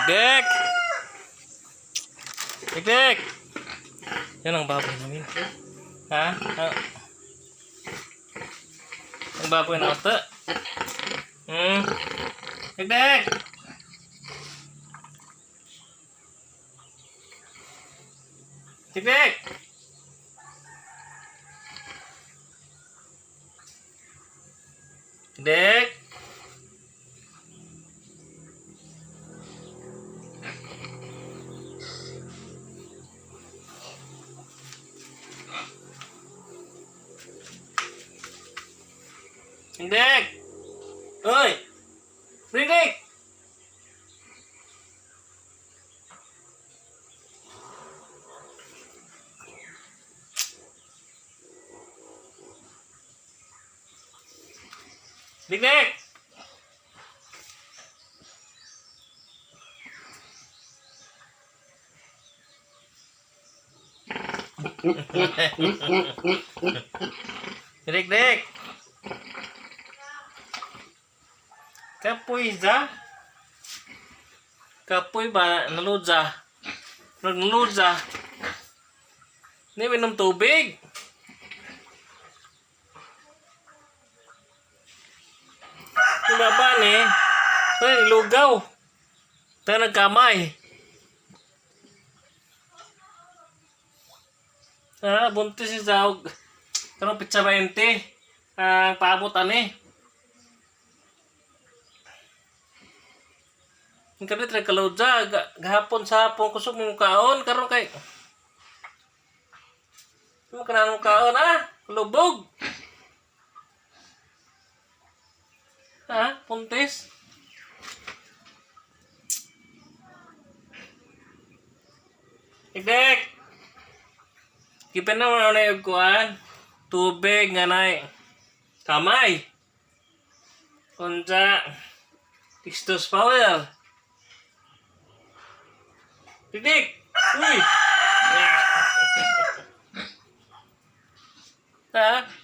Dek! Dek, dek! Yan ang baboy namin. Ha? Ha? Ang baboy na ito. Dek, dek! Dek, dek! Dek! Dek! Uy! Dik, dik! Dik, dik! Dik, dik! Kapoy za? Kapoy ba? Naludza? Nagludza? Hindi minom tubig. Yung baba ni, ay, lugaw. Tayo nagkamay. Ah, buntis si Zaug. Karon pitsa 20. Ah, paabot ani. Ang kapit ra kaludza gahapon sa hapon kusog mo kaon karon kay mo kanang kaon ah, lubog. Ha, puntis. Ikdek. Kipin na mo na yung kuan. Tubig nga nay. Kamay. Unsa. Tistos power. Dikdik! Uy! Ha?